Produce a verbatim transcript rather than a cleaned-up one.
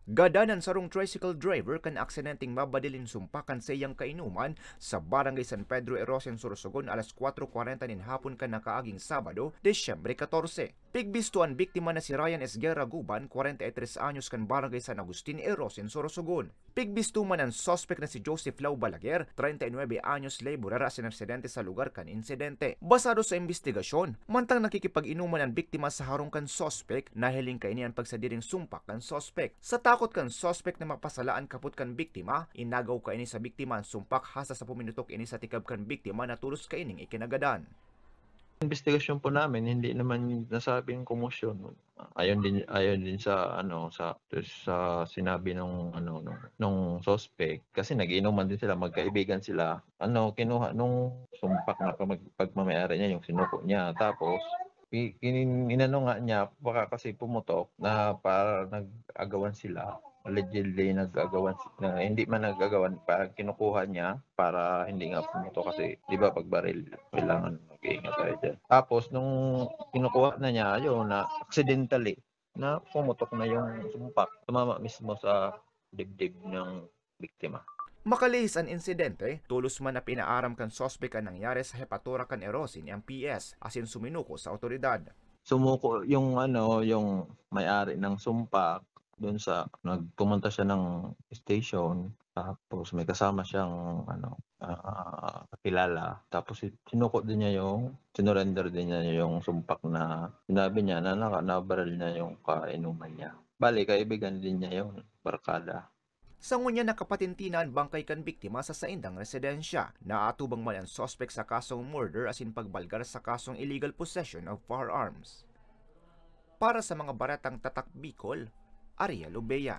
Gadan an sarong tricycle driver kan aksidenteng mabadil nin sumpak kan saiyang kainuman sa Barangay San Pedro, Erosin, Sorsogon, alas kwatro kwarenta nin hapon kan nakaaging Sabado, Disyembre katorse. Pigbisto an biktima na si Ryan Esguerra Guban, kwarenta y tres anyos, kan Barangay San Agustin, Erosin, Sorsogon. Pigbisto man an suspek na si Joseph Lau Balaguer, treinta y nueve anyos, laborer, asin residente sa lugar kan insidente. Basado sa imbestigasyon, mantang nakikipag-inuman an biktima sa harong kan suspek, nahiling kaini an pagsadiring sumpak kan suspek. Sa takot kan suspek na mapasala an kapot kan biktima, inagaw kaini sa biktima an sumpak, hasta sa puminotok ini sa tikab kan biktima na tolos kaining ikinagadan. Investigasyon po namin, hindi naman nasabing komosyon. Ayon din, ayon din sa, ano, sa, sa sinabi nung, ano, nung, nung suspect, kasi nag-iinuman din sila, magkaibigan sila. Ano, kinuha nung sumpak na pamag-, pagmamayari niya, yung sinuko niya. Tapos, i-, inin-, inano nga niya, baka kasi pumutok na para nag-agawan sila. Allegedly, nag-agawan si-, na, hindi man nag-agawan, parang kinukuha niya para hindi nga pumutok kasi, di ba, pag baril, kailangan mag-iingat tayo dyan. Tapos, nung kinukuha na niya, yun, na accidentally, na pumutok na yung sumpak. Tumama mismo sa dibdib ng biktima. Makalihis an insidente, tolos man na pinaaram kan suspek an nangyari sa Jepatura kan Erosin, M P S, asin suminuko sa awtoridad. Sumuko yung, ano, yung may-ari ng sumpak dun sa, nag-, pumunta siya ng station, tapos may kasama siyang, ano, ah, kakilala. Tapos si-, sinuko din niya yung, sinurrender din niya yung sumpak na sinabi niya na naka-, nabaril niya yung kainuman niya. Bale, kaibigan din niya yun, barkada. Sa ngunyan, nakapatinti na an bangkay kan biktima sa saindang residensya. Naatubang man an suspek sa kasong murder asin pagbalgar sa kasong illegal possession of firearms. Para sa mga baretang Tatak Bicol, Ariel Obeya.